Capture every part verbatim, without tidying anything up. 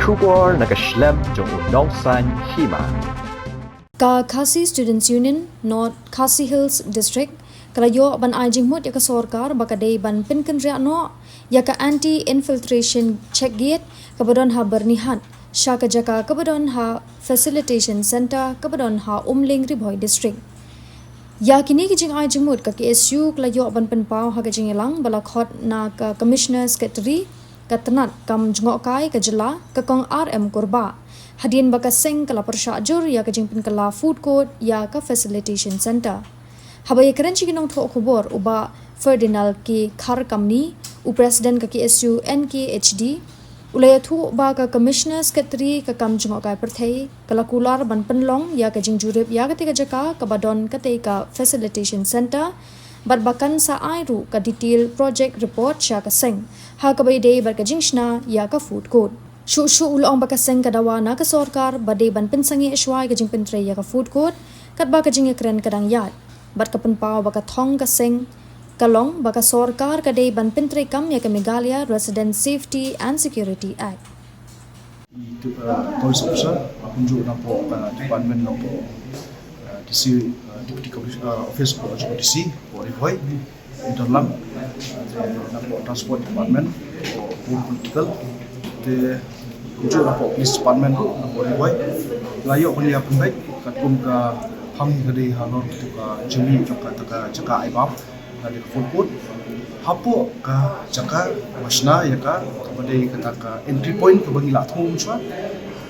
Khubor na ka shlem jong u Nongsaiñ Hima. Ka Khasi Students Union, North Khasi Hills District, ka la ïoh ban ai jingmut ïa ka sorkar ba ka dei ban pynkynriah noh ïa ka anti-infiltration check gate kaba don ha Byrnihat sha ka jaka kaba don ha Facilitation Centre kaba don ha Umling, Ri Bhoi District. Ïa kine ki jingai jingmut ka K S U ka la ïoh ban pynpaw ha ka jingïalang ba la khot na ka Commissioner Secretary ka tnat kam jngohkai ka jylla, ka Kong R M Kurbah, hadien ba ka seng ka la pyrshah jur ïa ka jingpynkylla food court ïa ka Facilitation Centre. Haba ïakren sha ki nongthoh khubor, u Bah Ferdinand K Kharkamni, u President ka K S U N K H D, u la ïathuh ba ka Commissioner Secretary ka kam jngohkai pyrthei ka la kular ban pynlong ïa ka jingjurip ïa katei ka jaka kaba don katei ka Facilitation Centre, bad ba kan sa ai ruh ka detail project report sha ka seng ha kaba ïadei bad ka jingshna ïa ka food court. Shuh shuh u la ong ba ka seng ka dawa na ka sorkar ba dei ban pynsangeh shuwa ïa ka jingpyntrei ïa ka food court, katba ka jingïakren ka dang ïaid, bad ka pynpaw ba ka thong ka seng ka long ba ka sorkar ka dei ban pyntreikam ïa ka Meghalaya Resident Safety and Security Act. Itu, uh, police officer, kumjuh napoh, uh, department napoh, uh, D C, uh, Deputy Commissioner, uh, Office of D C, Ri Bhoi, Hinterland, uh, napoh Transport Department, napoh Political, te kumjuh napoh Police Department, napoh Ri Bhoi. La ïoh ban ïa pynbeit katkum ka phang ka dei halor tu ka jingmih jong kata ka jaka ai bam. Ka dei ka food court. Hapoh ka jaka ba shna ïa ka, kaba dei kata ka entry point kaba ngi la thmu mynshwa.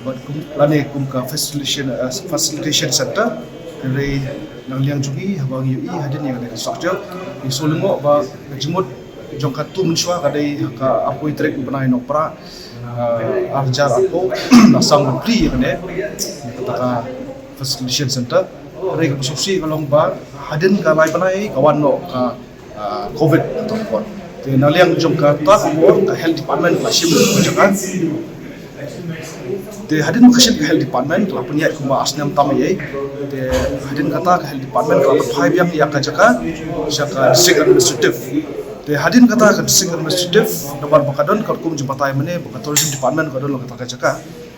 Bad kum, lane kum ka facilitation, eh, facilitation center. Hynrei na ka liang jong ngi haba ngi ïohi hadien ïa kane ka structure, ngi shu lyngngoh ba ka jingmut jong katu mynshwa ka dei ha ka arphew tarik u bnai Nohprah, eh, ar hajar arphew, la sdang ban plie ïa kane, kata ka facilitation center. Hynrei kaba sngewsih ka long ba hadien ka lai bnai ka wan noh ka, ah, covid kata ka por. Te na liang jong kata ka por ka health department ka la shim ka jaka. Te hadien ba ka shim ka health department ka la pynïaid kumba ar snem tam ïa. Te hadien kata ka health department ka la pynphai biang ïa ka jaka sha ka district administrative. Te hadien kata ka district administrative, namar ba ka don ka rukom jingbatai mynne ba ka tourism department ka don la kata ka jaka.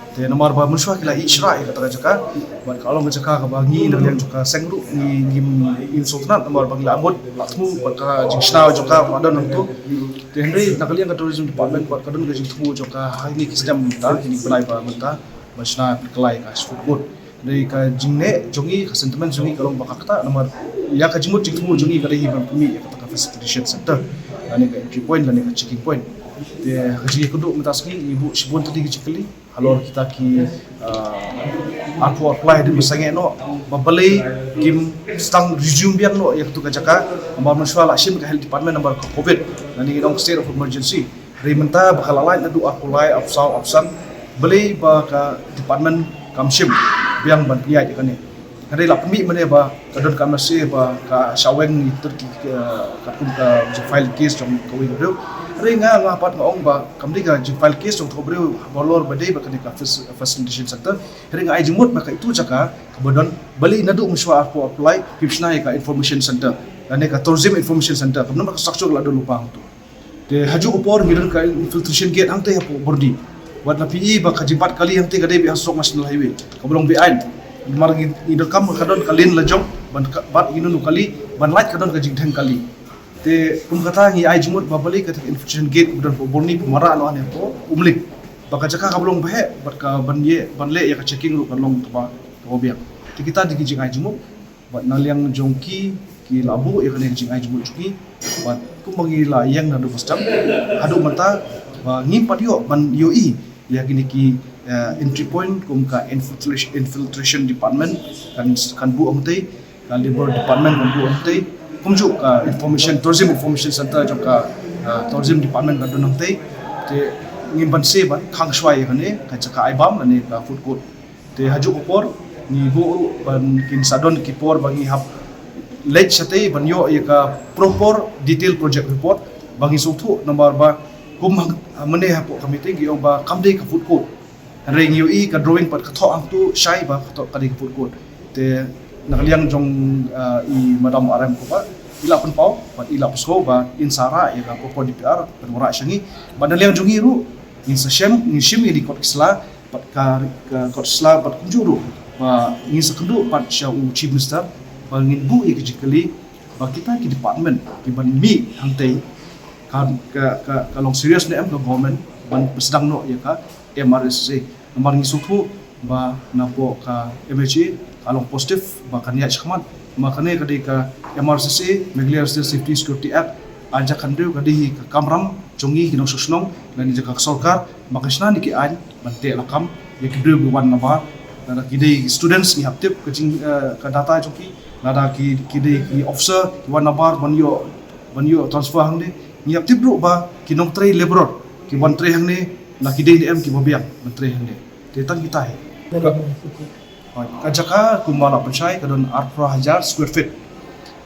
Te namar ba mynshwa ki la ïeh shrah ïa kata ka jaka, bad ka long ka jaka kaba ngi na liang jong ka seng ruh ngi, ngi, ngim sngewtynnat namar ba ngi la mut la thmu bad ka jingshna jong ka ba don hangto. Te hynrei na ka liang ka tourism department bad ka don ka jingthmu jong ka ha kine ki snem mynta, kine ki bnai ba mynta, ban shna pynkylla ïa ka food court. Hynrei ka jingneh jong ngi, ka sentiment jong ngi ka long ba ka ktah namar ïa ka jingmut jingthmu jong ngi ka dei hi ban pynmih ïa kata ka facilitation center, lane ka entry point, lane ka checking point. Te ha ka jingïakynduh mynta sngi ngi buh shibun tylli ki jingkylli halor kita ki, ah, arphew arphew lai hadien ba sangeh noh ba balei kim sdang resume biang noh ïa katu ka jaka, namar mynshwa la shim ka health department namar ka covid, lane ngi ong state of emergency. Hynrei mynta ba ka la lait naduh arphew lai, arphew saw, arphew san, balei ba ka department kam shim biang ban pynïaid ïa kane. Hynrei la pynmih mynne ba ka don ka message ba ka shah weng ïa ki, eh, katkum ka jingfile case jong kawei ka briew. Hynrei nga, nga pat nga ong ba kam dei ka jingfile case jong kawei ka briew halor ba dei ba kane ka fac-, facilitation center. Hynrei nga ai jingmut ba ka itu jaka kaba don, balei naduh mynshwa arphew arphew lai kim shna ïa ka information center, lane ka tourism information center, kaba namar ka structure la don lypa hangto. Te hajuh ka por ngi don ka infiltration gate hangtei hapoh Byrni. Wat la phi i ba ka jingbat kali hangtei ka dei beit ha surok National Highway kaba long beaiñ. Namar ngi, ngi donkam ka don ka lane la jong ban ka, bat ïa kino kino kali, ban lait ka don ka jingdheng kali. Te kum kata ngi ai jingmut ba balei kata ka infiltration gate kaba don hapoh Byrni pynmareh noh hangne hapoh Umling. Ba ka jaka kaba long ba heh bad ka ban ïeh, ban leh ïa ka checking ruh ka long kaba, kaba biang. Te kita dei ki jingai jingmut. Bad na liang jong ki, ki la buh ïa kane ka jingai jingmut jong ki. Bad kumba ngi la ïeng naduh ba sdang haduh mynta, ba ngim pat ïoh ban ïohi ïa kine ki, eh, entry point kum ka infiltration, infiltration department kan, kan buh hangtei, ka labour department kan buh hangtei, kumjuh ka information, tourism information center jong ka, eh, tourism department kan don hangtei. Te ngim banse ban khang shuwa ïa kane ka jaka ai bam lane ka food court. Te hajuh ka por ngi buh ruh ban kin sa don ki por ba ngi hap leit shatei ban ïoh ïa ka proper detail project report ba ngi sngewthuh namar ba kum hang, mynne hapoh ka meeting ki ong ba kam dei ka food court. Hynrei ngi ïohi ka drawing pat ka thoh hangto shai ba ka thoh ka dei ka food court. Te na ka liang jong, ah, i Madam R M Kurbah i la pynpaw bad i la pynsngew ba in sa rah ïa ka proper D P R pynwanrah sha ngi. Bad na liang jong ngi ruh Ngin sa shem, ngin shim ïa ki kot ki sla, bad ka, ka kot sla, bad kumjuh ruh ba ngin sa kynduh pat sha u Chief Minister ba ngin buh ïa ki jingkylli ba kita ki department ki ban mih hangtei ka, ka, ka, ka long serious ne em ka government ban pyndonkam noh ïa ka M R S S A. Namar ngi sngewthuh ba napoh ka M H A ka long positive ba kan ïaid shakhmat. Ma kane ka dei ka M R S S A, Meghalaya Residential Safety Security Act, ar hajar khathynriew, ka dei hi ka kamram jong ngi ki nongshong shnong lane jong ka sorkar ba kan shna ïa ki aiñ ban teh lakam ïa ki briew ba wan nabar. Lada ki dei students ngi hap tip ka jing, eh, ka data jong ki, lada ki, ki dei ki officer ki wan nabar ban ïoh, ban ïoh transfer hangne, ngi hap tip ruh ba ki nongtrei laborer ki wan trei hangne la ki dei ne em ki ba biang ban trei hangne. Te tang kita hi. Ka, ka jaka kumba la pynshai ka don arphew hajar square feet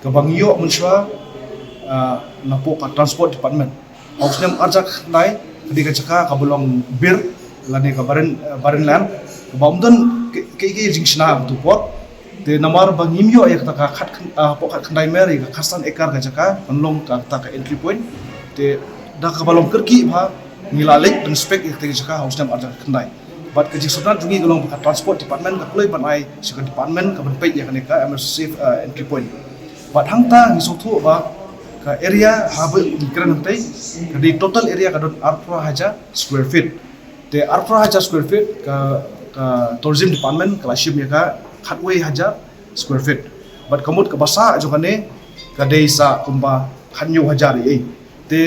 kaba ngi ïoh mynshuwa, ah, napoh ka transport department. Ha u snem ar hajar khatkhyndai ka dei ka jaka kaba long bir lane ka barren, eh, barren land kaba ym don kaei kaei jingshna ha utu u por. Te namar ba ngim ïoh ïa kata ka khat khyn-, ah, hapoh khatkhyndai mer ïa ka khatsan ekar ka jaka ban long kata ka entry point. Te da kaba long kyrkieh ba ngi la leit ban inspect ïa kata ka jaka ha u snem ar hajar khatkhyndai. Bad ka jingsngewtynnat jong ngi ka long ba ka transport department ka kloi ban ai sha ka department ka ban peit ïa kane ka M R S S A, eh, entry point. Bad hangta ngi sngewthuh ba ka area haba ngi kren hangtei ka dei total area ka don arphew hajar square feet. Te arphew hajar square feet ka, ka tourism department ka la shim ïa ka khatwei hajar square feet. Bad ka mut kaba sah jong kane ka dei sah kumba khathynñiew hajar ei ei. Te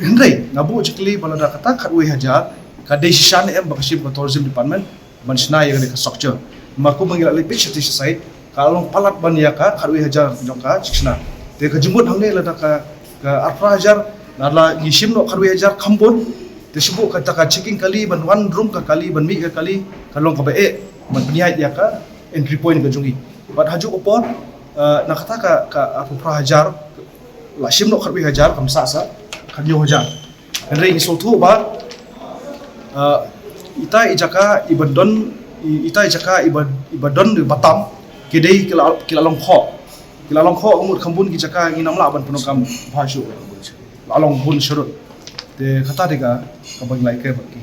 hynrei nga buh jingkylli ba lada kata khatwei hajar ka dei shisha ne em ba ka shim ka tourism department ban shna ïa kane ka structure. Ma kumba ngi la leit peit shatei sha site ka long palat ban ïa ka khatwei hajar jong ka jingshna. Te ka jingmut hangne lada ka, ka arphew hajar lada ngi shim noh khatwei hajar kham bun. Te shu buh kata ka checking kali ban wan rung ka kali ban mih ka kali ka long kaba eh ban pynïaid ïa ka entry point ka jong ngi. Bad ha juh ka por, eh, na kata ka, ka arphew hajar la shim noh khatwei hajar kam sah sah khathynñiew hajar. Hynrei ngi sngewthuh ba, eh, ita i jaka iba don, i-, ita i jaka iba, iba don iba tam ki dei ki la, ki la long khoh. Ki la long khoh, ka mut kham bun ki jaka ngim lah ban pyndonkam bha shuh. La long bun sharud. Te kata dei ka, kaba ngi la ïakren bad ki.